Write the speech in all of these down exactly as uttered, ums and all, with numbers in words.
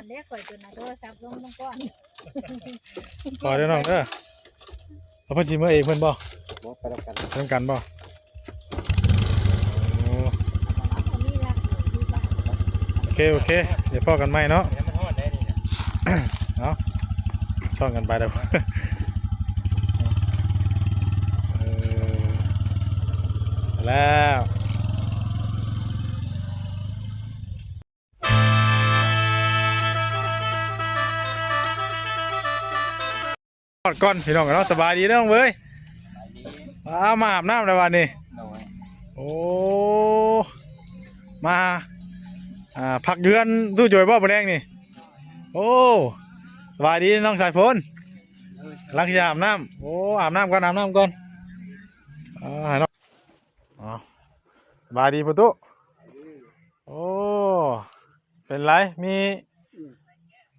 เด้ข่อยจนเอาโทรศัพท์ลงเบิ่งก่อน ขอเด้อน้องเด้อ เอาเพิ่นสิเมือเองเพิ่นบ่ บ่ไปนำกัน ไปนำกันบ่ โอ้ เอามีหลักอยู่ที่บ้าน โอเค โอเค เดี๋ยวพ้อกันใหม่เนาะ เดี๋ยวมันฮอดได้นี่นะ เนาะ ช่องกันไปเด้อ เออ แล้ว ฮอดก่อนพี่น้องเนาะ สบายดีเด้อน้องเว้ย ไปดี อ้าว มาอาบน้ำแล้ววันนี้ โดย โอ้ มา อ่า พักเฮือนตู้จอยบ่มื้อแลงนี่ โอ้ สบายดีน้องสายฝน เออกำลังจะอาบน้ำ โอ้ อาบน้ำก่อน อาบน้ำก่อน อ่า เนาะ อ๋อ สบายดีประตู โอ้ เป็นไร มี อืม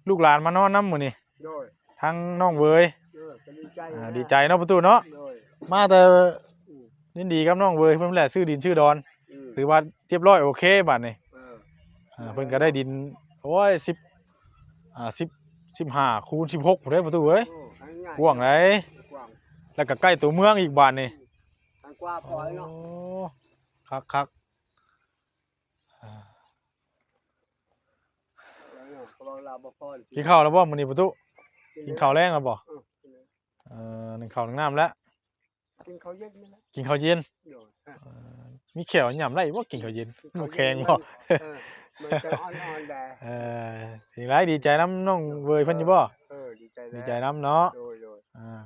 ลูกหลานมานอนนำมื้อนี้ โดย ทั้งน้องเวย เออ ก็ดีใจ อ่า นะ ดีใจเนาะประตูเนาะ โดย มาแต่ อืม ยินดีกับน้องเวยเพิ่นแหละ ซื้อดินซื้อดอน อืม ถือว่าเรียบร้อย โอเคบัดนี้ เออ อ่า เพิ่นก็ได้ดิน โอ้ย สิบ อ่า สิบ สิบห้าคูณสิบหก พุ้นเด้ประตูเอ้ย โอ้ ง่ายๆ กว้างไหน กว้าง แล้วก็ใกล้ตัวเมืองอีกบัดนี้ ทางกว้างพอเนาะ โอ้ คักๆ อ่า แล้วเนาะ เพราะว่าลาวบ่พอ กินข้าวแล้วบ่มื้อนี้ประตู กิน กินข้าวแลงแล้วบ่ เออ กินแล้ว เอ่อ นึ่งข้าวนึ่งน้ำแล้ว กินข้าวเย็นนี่แหละ กินข้าวเย็น โดย เอ่อ มีแข้วหย่ำได้บ่กินข้าวเย็น กินข้าวเย็น บ่แข็งบ่ มัน เออ มันจะอ่อนๆแด เออ จั่งใด๋ดีใจนำน้องเวยเพิ่นอยู่บ่ เออ ดีใจแล้ว ดีใจนำเนาะ โดย โดย อ่า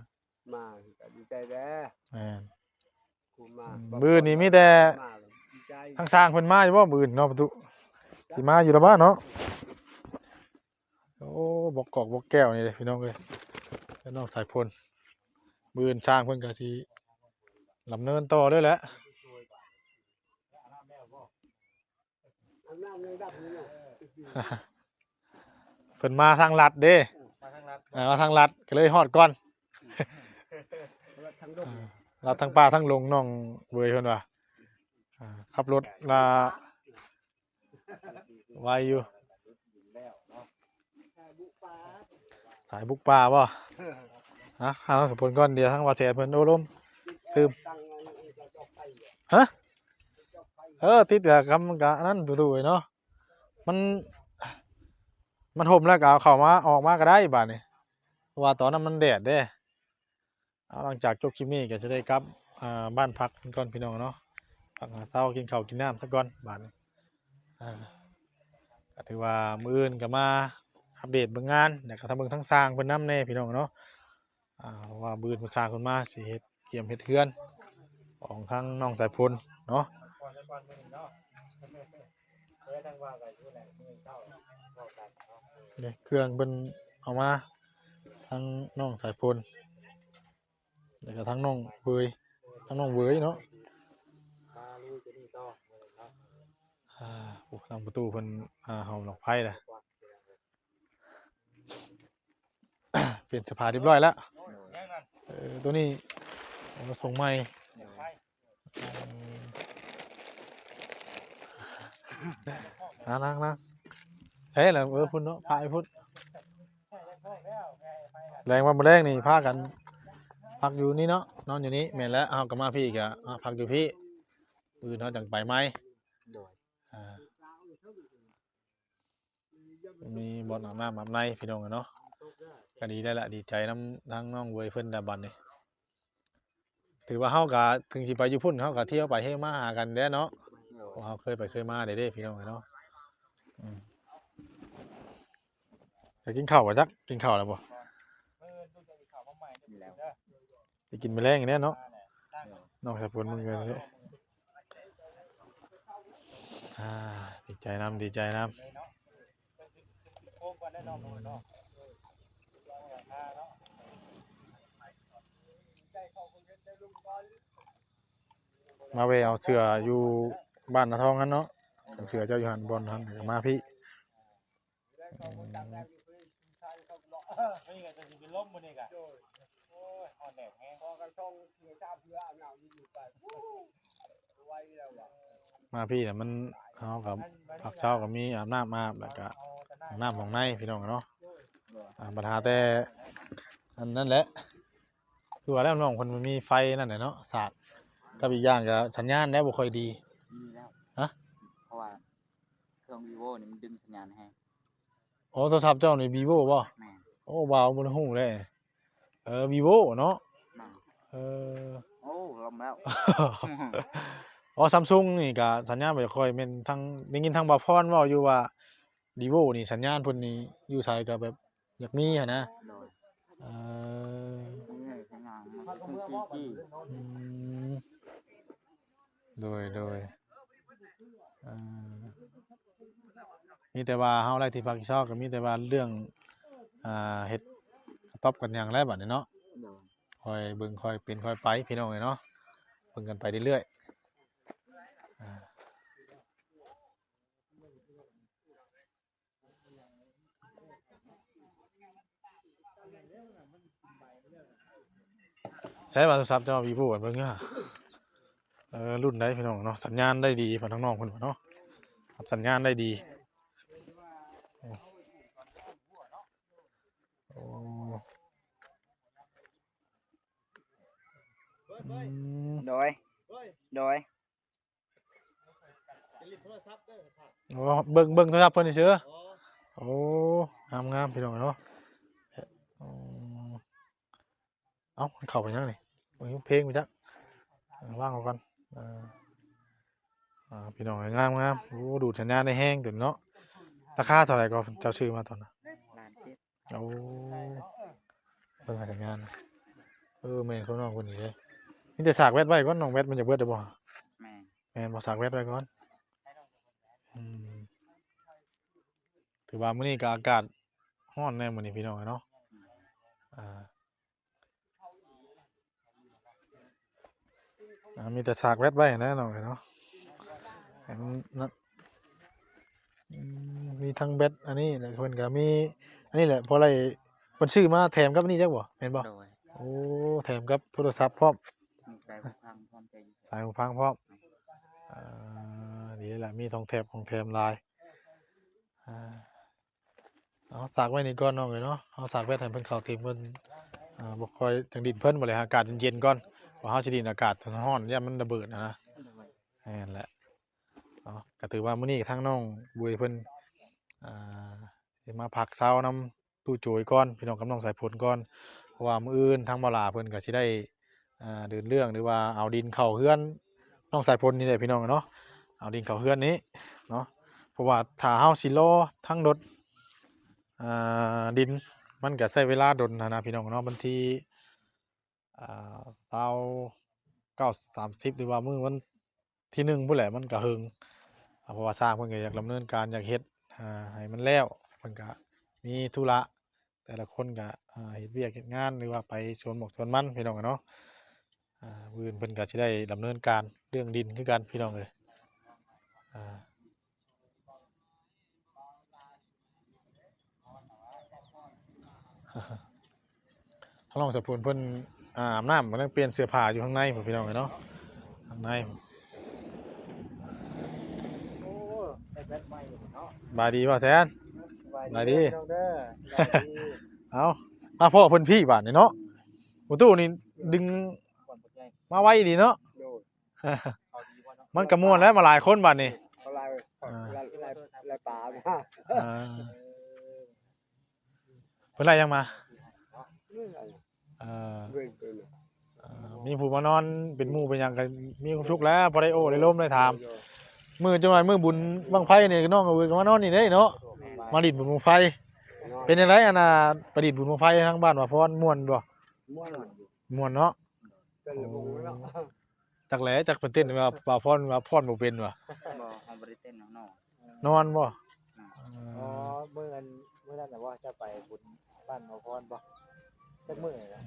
มาก็ดีใจแด้ แม่น กูมา อืม มื้อนี้มีแต่ มาดีใจ ทางสร้างเพิ่นมาอยู่บ่มื้อนี้เนาะประตู สิมาอยู่ละบ่เนาะ โอ้ บอกกอกบอกแก้วนี่เด้พี่น้องเอ้ย แล้วน้องสายพล มื้อนี้สร้างเพิ่นก็สิดำเนินต่อเลยแหละ อาบน้ำยังดับอยู่เนาะ เพิ่นมาทางลัดเด้ มาทางลัด เออ มาทางลัดก็เลยฮอดก่อน ลัดทางดง เออ ลัดทางป่าทางดงน้องเวยเพิ่นว่า อ่า ขับรถละไวอยู่ สายบุกป่าบ่ ฮะ หาสายพลก่อน เดี๋ยวทางว่าแสนเพิ่นโอ้ลม ตื่ม ฮะ เออ ติดกับกำ กับอันนั้นดูๆเนาะ มัน มันห่มแล้วก็เอาเข้ามา ออกมาก็ได้บาดนี้ เพราะว่าตอนนั้นมันแดดเด้ เอา หลังจากจบคลิปนี้ก็สิได้กลับ อ่า บ้านพักกันก่อนพี่น้องเนาะ พักหาเช้า กินข้าวกินน้ำซะก่อนบาดนี้ อ่า ก็ถือว่ามื้ออื่นก็มาอัปเดตเบิ่งงาน แล้วก็ทางเบิ่งทางสร้างเพิ่นนำแน่พี่น้องเนาะ อ่า เพราะว่ามื้ออื่นเพิ่นสร้างเพิ่นมาสิเฮ็ด เตรียมเฮ็ดเฮือนของทางน้องสายพลเนาะ นี่เครื่องเพิ่นเอามา ทั้งน้องสายพล แล้วก็ทั้งน้องเวย ทั้งน้องเวยเนาะ อ่า โอ้ ทางประตูเพิ่น อ่า เฮาหลอกไพ่ละ เปลี่ยนเสื้อผ้าเรียบร้อยแล้ว เออ ตัวนี้เอามาส่งใหม่ อืม อ่า นั่ง นั่ง เฮ้ย แล้ว เออ พุ่นเนาะ พาไปพุ่น แรงว่ามื้อแรงนี่พากัน พักอยู่นี่เนาะ นอนอยู่นี่ แม่นแล้ว เฮาก็มาพี้ก็ อ่า พักอยู่พี้ มื้ออื่นเฮาจั่งไปใหม่ โดย อ่า มีบ่อนอาบน้ำอาบในพี่น้องเนาะ ก็ดีได้ละ ดีใจนำทั้งน้องเวยเพิ่นละบัดนี้ ถือว่าเฮาก็ถึงสิไปอยู่พุ้น เฮาก็เที่ยวไปเที่ยวมาหากันแด้เนาะ เพราะเฮาเคยไปเคยมาเด้เด้พี่น้องเนาะ อืม จะกินข้าวบ่จัก กินข้าวแล้วบ่ จะกินมื้อแลงแน่เนาะ น้องสายพลมื้อนี้ อ่า ดีใจนำ ดีใจนำ มาแวะเอาเสื้ออยู่บ้านนาทองหั่นเนาะ เสื้อเจ้าอยู่หั่น บ่อนหั่น ก็มาพี้ นี่ก็จะสิเป็นลมมื้อนี้กะ โอ้ย ฮ้อนแดดแฮง พอกันสองเทื่อสามเทื่ออาบน้ำอยู่ไป ไวแล้วว่ะ มาพี้น่ะมัน เฮาก็พักเช้าก็มีอาบน้ำอาบ แล้วก็ห้องน้ำห้องในพี่น้องเนาะ อ่า ปัญหาแต่อันนั้นแหละ คือว่าแล้วน้องเพิ่นบ่มีไฟนั่นแหละเนาะ สาด กับอีกอย่างก็สัญญาณแล้วบ่ค่อยดี มีแล้ว ฮะ เพราะว่าเครื่อง vivo นี่มันดึงสัญญาณแฮง โอ้ โทรศัพท์เจ้านี่ vivo บ่ แม่น โอ้ บ่าวบ่ฮู้เด้ เออ vivo เนาะ แม่น เออ โอ้ ลมแล้ว อ๋อ Samsung นี่ก็สัญญาณบ่ค่อย แม่นทาง ได้ยินทางบ่าวพรเว้าอยู่ว่า vivo นี่สัญญาณเพิ่นนี่อยู่ไสก็แบบอยากมีหั้นนะ โดย เออ นี่ไงสัญญาณมันคือ สี่จี อืม โดย โดย เอ่อ มีแต่ว่าเฮาได้ที่พักที่เซาก็มีแต่ว่าเรื่อง อ่า เฮ็ดกระต๊อบกันหยังแล้วบัดนี้เนาะ โดย ค่อยเบิ่งค่อยเป็นค่อยไปพี่น้องเอ้ยเนาะ เบิ่งกันไปเรื่อยๆ อ่า ใช้ว่าโทรศัพท์เจ้า vivo อันเบิ่งเนาะ เออ รุ่นใดพี่น้องเนาะ สัญญาณได้ดี พาทางน้องเพิ่นว่าเนาะ รับสัญญาณได้ดี โอ้ โอ้ อืม โดย โดย โอ้ เบิ่ง เบิ่งโทรศัพท์เพิ่นซื่อๆ โอ้ งามๆ พี่น้องเนาะ อืม เอ้า มันเข้าไปยังนี่ เบิ่งเพลงไปจัก เออ วางเอาก่อน เออ อ่า พี่น้อง งามๆ โอ้ ดูดสัญญาณได้แฮงตัวนี้เนาะ ราคาเท่าไหร่ก็เจ้าซื้อมาตอนนั้น ล้านเจ็ด โอ้ เบิ่งให้แต่งงานนะ เออ แม่นเขาน้องคนนี้เด้ มีแต่สากแวดไว้ก่อน น้องแวดมันจะเบิดได้บ่ แม่น แม่นบ่ สากแวดไว้ก่อน อืม ถือว่ามื้อนี้ก็อากาศร้อนแน่มื้อนี้พี่น้องเนาะ อ่า อ่า มีแต่สากแวดไว้นะน้องเนาะ ให้มันนะ อืม มีทั้งแบตอันนี้แหละ เพิ่นก็มี อันนี้แหละ พอได้ เพิ่นซื้อมาแถมกับอันนี้จักบ่ แม่นบ่ โดย โอ้ แถมกับโทรศัพท์พร้อม มีสายหูฟังพร้อม สายหูฟังพร้อม อ่า ดีแล้วล่ะ มีของแถม ของแถมหลาย อ่า เอาสากไว้นี่ก่อนน้องเอ้ยเนาะ เอาสากแวดให้เพิ่นเข้าทีมเพิ่น อ่า บ่ค่อยจั่งดินเพิ่นบ่เลย อากาศเย็นๆก่อน เพราะเฮาสิดินอากาศร้อน ย่านมันระเบิดหั้นนะ แม่นแหละ เนาะ ก็ถือว่ามื้อนี้ทางน้องบุยเพิ่น อ่า สิมาพักเซานำตู้โจยก่อน พี่น้องกับน้องสายฝนก่อน เพราะว่ามื้ออื่นทางบ่าวหล้าเพิ่นก็สิได้ อ่า เดินเรื่อง หรือว่าเอาดินเข้าเฮือนน้องสายฝนนี่แหละพี่น้องเนาะ เอาดินเข้าเฮือนนี้เนาะ เพราะว่าถ้าเฮาสิรอทั้งรถ อ่า ดิน มันก็ใช้เวลาดนหั้นนะพี่น้องเนาะ วันที่ อ่า ซาวเก้า สามสิบ หรือว่ามื้อวันที่หนึ่งพู้นแหละ มันก็เฮิง อ่า เพราะว่าช่างเพิ่นก็อยากดำเนินการ อยากเฮ็ด อ่า ให้มันแล้ว เพิ่นก็มีธุระ แต่ละคนก็ อ่า เฮ็ดเวียกเฮ็ดงาน หรือว่าไปสวนหมากสวนมันพี่น้องเนาะ อ่า มื้ออื่นเพิ่นก็สิได้ดำเนินการเรื่องดินคือกันพี่น้องเอ้ย อ่า ทางน้องสายฝนเพิ่น อ่า อาบน้ำ กำลังเปลี่ยนเสื้อผ้าอยู่ข้างในพู้นพี่น้องเอ้ยเนาะ ข้างใน โอ้ ได้แบตใหม่เนาะ สบายดีบ่าวแสน สบายดี สบายดี พี่น้องเด้อ สบายดี เอ้า มาพ้อเพิ่นพี้บาดนี้เนาะ ประตูนี่ดึง ก่อนบ่ใหญ่ มาไวดีเนาะ โดย มันก็ม่วนแล้ว มาหลายคนบาดนี้ เขาไล่ อ่า ไล่ ไล่ ไล่ปลามา อ่า เพิ่นไล่หยังมา เออ อ่า มีผู้มานอนเป็นหมู่เป็นหยังก็มีความสุขแล้ว พอได้โอ้ได้ลมได้ถาม มื้อจังหน่อยมื้อบุญบั้งไฟนี่น้องก็เว้ยก็มานอนนี่เด้เนาะ มาดินบุญบั้งไฟ เป็นจั่งใดอันน่ะ ไปดินบุญบั้งไฟทางบ้านว่าพรม่วนบ่ ม่วน ม่วนเนาะ แต่ละหมู่เนาะ จักแหละ จักเพิ่นเต้นว่า ว่าพร ว่าพรบ่เป็นว่ะ บ่ เฮาบ่ได้เต้นเนาะ นอนบ่ อ่า เออ อ๋อ มื้ออัน มื้อนั้นน่ะว่าจะไปบุญบ้านหมอพรบ่ จักมื้อน่ะ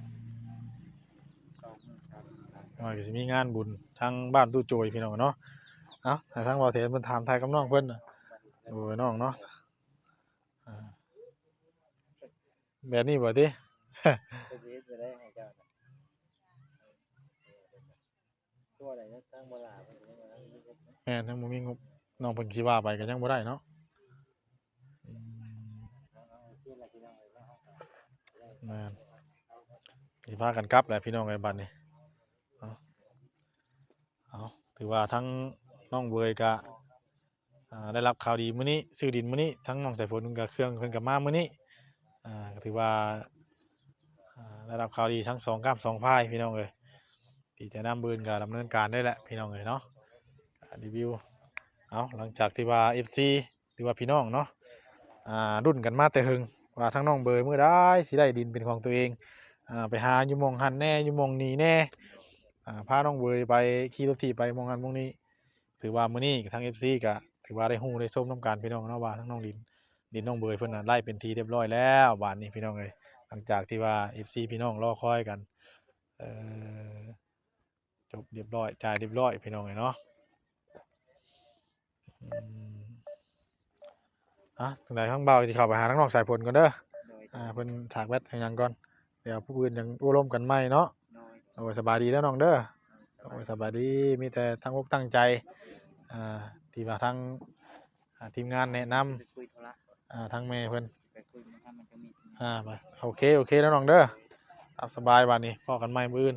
สองมื้อ สามมื้อ ว่าก็สิมีงานบุญทางบ้านตู้โจยพี่น้องเนาะ เอ้า ให้ทางบ่าวเถนเพิ่นถามไทยกับน้องเพิ่นน่ะ โอ้ย น้องเนาะ อ่า แบบนี้บ่ติ เพิ่นสิเฮ็ดจั่งใดให้เจ้าน่ะ ตัวใดนะ ทางบ่าวหล้าเพิ่นก็ยังว่ามีเฮ็ดนะ แม่น ยังบ่มีงบ น้องเพิ่นสิว่าไปก็ยังบ่ได้เนาะ อืม แม่น สิพากันกลับแหละพี่น้องเอ้ย บัดนี้ เอา เอา ถือว่าทั้งน้องเวยก็ อ่า ได้รับข่าวดีมื้อนี้ ซื้อดินมื้อนี้ ทั้งน้องสายฝนก็เครื่องเพิ่นก็มามื้อนี้ อ่า ก็ถือว่า อ่า ได้รับข่าวดีทั้งสองก้ามสองพายพี่น้องเอ้ย ดีใจนำ มื้ออื่นก็ดำเนินการได้แหละพี่น้องเอ้ยเนาะ อ่า รีวิว เอา หลังจากที่ว่า เอฟซี หรือว่าพี่น้องเนาะ อ่า ลุ้นกันมาแต่เฮิง ว่าทั้งน้องเวยมื้อใดสิได้ดินเป็นของตัวเอง อ่า ไปหาอยู่หม่องหั่นแน่ อยู่หม่องนี่แน่ อ่า พาน้องเวยไปขี่รถถีบไปหม่องหั่นหม่องนี่ ถือว่ามื้อนี้ทาง เอฟซี ก็ถือว่าได้ฮู้ได้ชมนำกันพี่น้องเนาะ ว่าทั้งน้องดิน ดินน้องเวยเพิ่นน่ะไล่เป็นที่เรียบร้อยแล้ว บาดนี้พี่น้องเอ้ย หลังจากที่ว่า เอฟซี พี่น้องรอคอยกัน เอ่อ จบเรียบร้อย จ่ายเรียบร้อยพี่น้องเอ้ยเนาะ อืม อ่ะ จั่งใด๋ทางบ่าวสิเข้าไปหาทางน้องสายฝนก่อนเด้อ โดย อ่า เพิ่นถากแบตให้หยังก่อน เดี๋ยวผู้อื่นยังโอ้ลมกันใหม่เนาะ โดย โอ้ย สบายดีแล้วน้องเด้อ โอ้ย สบายดี มีแต่ตั้งอกตั้งใจ อ่า ที่ว่าทาง อ่า ทีมงานแนะนำ สิไปคุยธุระ อ่า ทางแม่เพิ่น สิไปคุยมันทำมันก็มี อ่า ไป โอเค โอเคแล้วน้องเด้อ ตามสบาย บาดนี้พ้อกันใหม่มื้ออื่น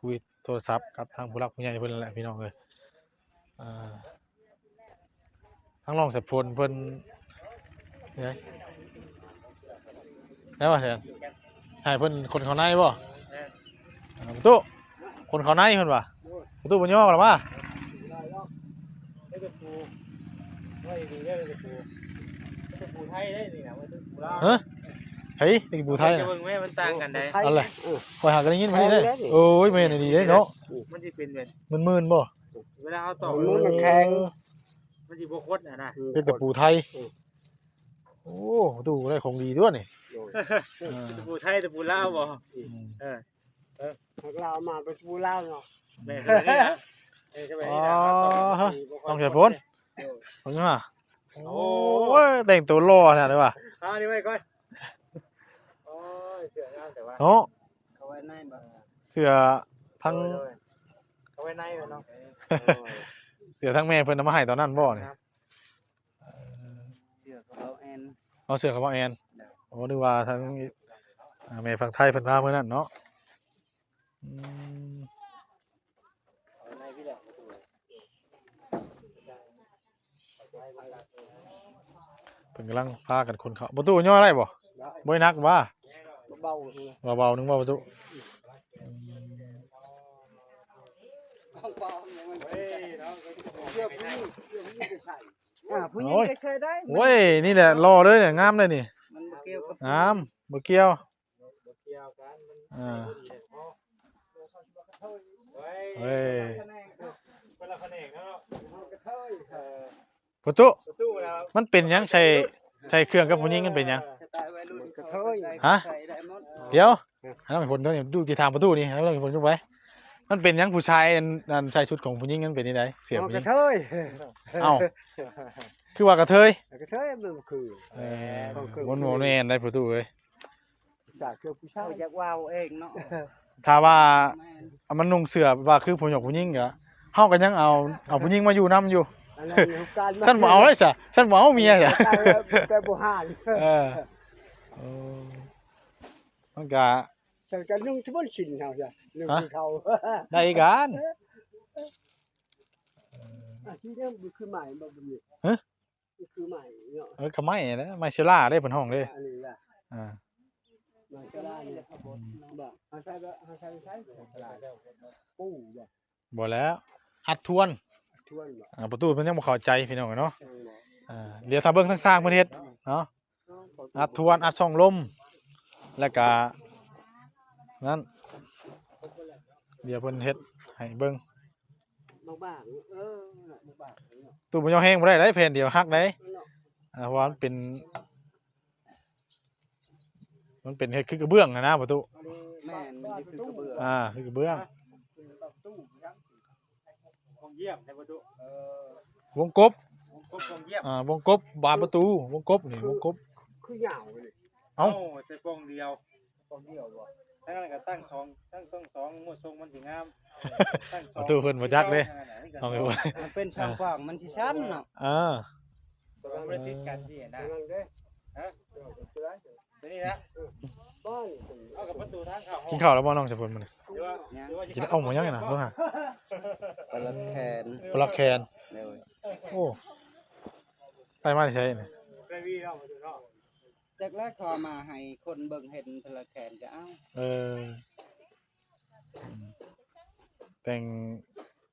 คุยโทรศัพท์กับทางผู้หลักผู้ใหญ่เพิ่นนั่นแหละพี่น้องเอ้ย อ่า ทางน้องสายฝนเพิ่น เฮ้ย แล้วว่าแทน ให้เพิ่นขนเข้าในบ่ เออ อ่า ประตู ขนเข้าในเพิ่นว่า ประตูบ่ยอมหรอวะ ได้แต่ปู ไว้ดีได้แต่ปู ได้แต่ปูไทยได้นี่นะ ไว้แต่ปูลาว ฮะ เฮ้ย นี่ปูไทย จะ นะ เบิ่งแม่มันต่างกันได้ อะไร เออ ข้อยหาก็ได้ยินมานี่เด้ เอาแล้วนี่ โอ้ย แม่นดีเด้เนาะ มันสิเป็นแบบ มันมื่นบ่ เวลาเอาตอก มันแข็ง มันสิบ่คดอะนะ เป็นแต่ปูไทย อืม โอ้ ประตูได้ของดีด้วยนี่ โอ้ย อ่า แต่ปูไทยแต่ปูลาวบ่ อืม เออ เออ พวกเรามาเป็นปูลาวเนาะ แม่นเลยนะ เออ ใช่ไหม อ๋อ นี่นะ เอาตอก ฮะ ปูบ่ค่อย ต้องใช้ฝน คด เออ ผมว่า โอ้ โอ้ย แต่งตัวหล่อขนาดนี้ว่ะ เอาอันนี้ไว้ก่อน โอ้ย เสื้องามแต่ว่า เนาะ เขาไว้ในบ่ เสื้อทั้ง โดย โดย เขาไว้ในเนาะ เสื้อทั้งแม่เพิ่นเอามาให้ตอนนั้นบ่นี่ ครับ เอ่อ เสื้อของเบาแอน เอาเสื้อของเบาแอน โดย โอ้ นึกว่าทั้ง อ่า แม่ฝั่งไทยเพิ่นพามื้อนั้นเนาะ อืม เอาไว้ในพี่แหละ เพิ่นกำลังพากันขนเข้า ประตูย่อได้บ่ ได้ บ่ได้หนักบ่ เบาๆ เบาๆ นึงบ่ประตู อืม ของปลอมยังไม่ เสื้อผู้หญิง เสื้อผู้หญิงจะใส่ อ่า ผู้หญิง โอ้ย ก็ใส่ได้ โอ้ย นี่แหละหล่อเลยเนี่ย งามเลยนี่ มันบ่เกี่ยวกับ งาม บ่เกี่ยว บ่เกี่ยวกัน มัน อ่า ใส่บ่ดีเลยพ่อ เฮ้ย เฮ้ย คนละแขนงเนาะ เออ ประตู ประตูนะ มันเป็นหยังใส่ ใส่เครื่องกับผู้หญิงมันเป็นหยัง สไตล์วัยรุ่น กระเทย ฮะ ใส่ได้หมด เดี๋ยว ให้น้องฝนเท่านี้ ดูที่ทางประตูนี่ ให้น้องฝนยกไป มันเป็นหยังผู้ชายอัน อันใส่ชุดของผู้หญิงมันเป็นจั่งใด เสื้อผู้หญิง เอากระเทย เอ้า คือว่ากระเทย กระเทยมันคือ เออ ของเครื่อง มันบ่แม่นได้ประตูเอ้ย จากเครื่องผู้ชาย เขาอยากเว้าเองเนาะ ถ้าว่า แม่น เอามันนุ่งเสื้อว่าคือผู้หญิงผู้หญิงก็ เฮาก็ยังเอา เอาผู้หญิงมาอยู่นำอยู่ อันนั้นอยู่กัน ฉันบ่เอาเลยซะ ฉันบ่เอาเมียซะ แต่ แต่บ่ห่าน เออ เออ มันก็ ฉันก็นุ่งที่มันชินเฮาจ้ะ นุ่ง ฮะ ที่เขา ได้กัน อ่ะ ที่เดิมคือใหม่บ่บุญนี่ ฮะ นี่คือใหม่เนาะ เออ ก็ไม้แหละ ไม้เชล่าเด้เพิ่นฮ้องเด้ อันนี้ล่ะ อ่า ไม้เชล่านี่ อืม บ่ เอาใส่บ่ เอาใส่ใส่ ปูบ่ บ่แล้ว อัดทวน ทวนบ่ อ่า ประตูเพิ่นยังบ่เข้าใจพี่น้องเนาะ เออ อ่า เดี๋ยวถ้าเบิ่งทางสร้างเพิ่นเฮ็ดเนาะ อัดทวน อัดช่องลม แล้วก็ นั่น เดี๋ยวเพิ่นเฮ็ดให้เบิ่ง บางๆ เออ บางๆ เนาะ ตู้บ่ยอมแฮงบ่ได้เด้ แผ่นเดียวหักเด้ เนาะ อ่า เพราะว่ามันเป็น มันเป็นเฮ็ดคือกระเบื้องหั้นนะประตู แม่น มันคือกระเบื้อง อ่า คือกระเบื้อง ห้องเยี่ยมในประตู เออ วงกบ วงกบห้องเยี่ยม อ่า วงกบบานประตู วงกบนี่ วงกบ คือยาวเลย เอ้า โอ้ ใส่ปล้องเดียว ปล้องเดียวบ่ ทั้งนั้นก็ตั้งสองตั้งตั้งสองงวดทรงมันสิงามตั้งสอง ประตูเพิ่นบ่จักเด้ นั่นน่ะนี่ก็ เอาไป สอง ว่า มันเป็นช่างกว้างมันสิชันเนาะ อ่า มันบ่ได้ติดกันที่นะ นั่นเด้ ฮะตัวนี้นะเอากับประตูทางเข้าห้อง กินข้าวแล้วบ่น้องสายฝนมื้อนี้ หรือว่าหรือว่าจะ กินเอาหมูย่างนะลูกหา ปลาแคน ปลาแคน เลย โอ้ไปมาที่ไสนี่ ไปวีเอามาดูเนาะ จากแรกขอมาให้คนเบิ่งเห็นปลาแคนก็เอา เอออืมแต่ง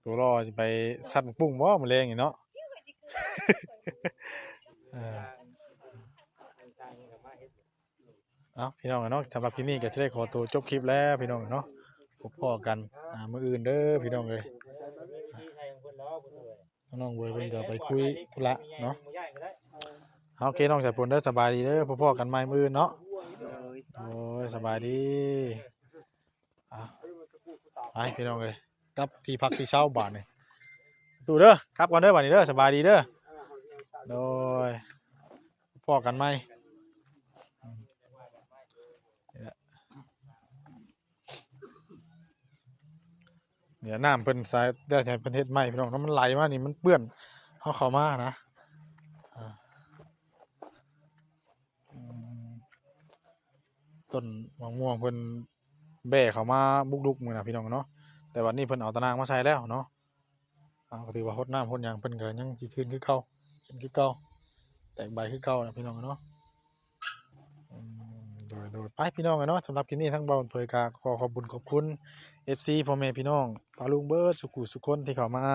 ตัวรอสิไปซัดหมากปุ้งบ่มื้อแลงนี่เนาะเออ สร้างกับมาเฮ็ด เอาพี่น้องเนาะสำหรับคลิปนี้ก็จะได้ขอตัวจบคลิปแล้วพี่น้องเนาะพบพ้อกันอ่ามื้ออื่นเด้อพี่น้องเอ้ยน้องเวยเพิ่นก็ไปคุยธุระเนาะเอาโอเคน้องสายฝนเด้อสบายดีเด้อพบพ้อกันใหม่มื้ออื่นเนาะโอ้ยสบายดีอ่ะไปพี่น้องเอ้ยกลับที่พักที่เช้าบาดนี่ตู้เด้อกลับก่อนเด้อบาดนี้เด้อสบายดีเด้อโดยพบพ้อกันใหม่ นี่แหละน้ำเพิ่นสายได้ให้เพิ่นเฮ็ดใหม่พี่น้องเนาะมันไหลมานี่มันเปื้อนเฮาเข้ามานะอ่าอืมต้นมะม่วงเพิ่นแบ่เข้ามาบุกรุกมื้อนะพี่น้องเนาะแต่วันนี้เพิ่นเอาตะนางมาใส่แล้วเนาะ อ่าก็ถือว่าฮดน้ำฮดหยังเพิ่นก็ยังสิขึ้นคือเก่าขึ้นคือเก่าแตกใบคือเก่านะพี่น้องเนาะอืมโดยโดยไปพี่น้องเนาะสำหรับคลิปนี้ทั้งเบาเผยกะขอขอบบุญขอบคุณ เอฟซี พ่อแม่พี่น้องปาลุงเบิร์ดสุขุสุคนที่เข้ามา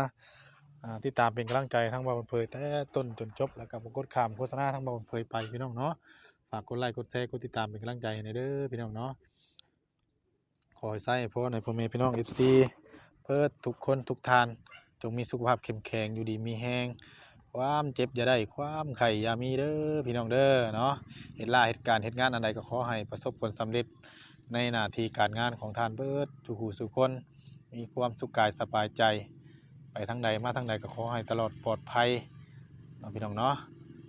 อ่าติดตามเป็นกำลังใจทั้งเบาเผยแต่ต้นจนจบแล้วก็บ่กดข้ามโฆษณาทั้งเบาเผยไปพี่น้องเนาะฝากกดไลค์กดแชร์กดติดตามเป็นกำลังใจให้หน่อยเด้อพี่น้องเนาะ ขอให้ไส้พรให้พ่อแม่พี่น้อง เอฟซี เบิดทุกคนทุกท่าน จงมีสุขภาพเข้มแข็งอยู่ดีมีแฮง ความเจ็บอย่าได้ความไข้อย่ามีเด้อพี่น้องเด้อเนาะเฮ็ดลาเฮ็ดการเฮ็ดงานอันใดก็ขอให้ประสบผลสำเร็จในหน้าที่การงานของท่านเบิดทุกผู้ทุกคน มีความสุขกายสบายใจ ไปทางใดมาทางใดก็ขอให้ตลอดปลอดภัยเนาะพี่น้องเนาะ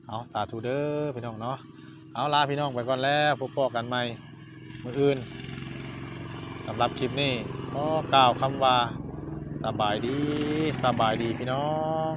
เอาสาธุเด้อพี่น้องเนาะเอาลาพี่น้องไปก่อนแล้วพบพ้อกันใหม่มื้ออื่นสำหรับคลิปนี้ขอกล่าวคำว่าสบายดีสบายดีพี่น้อง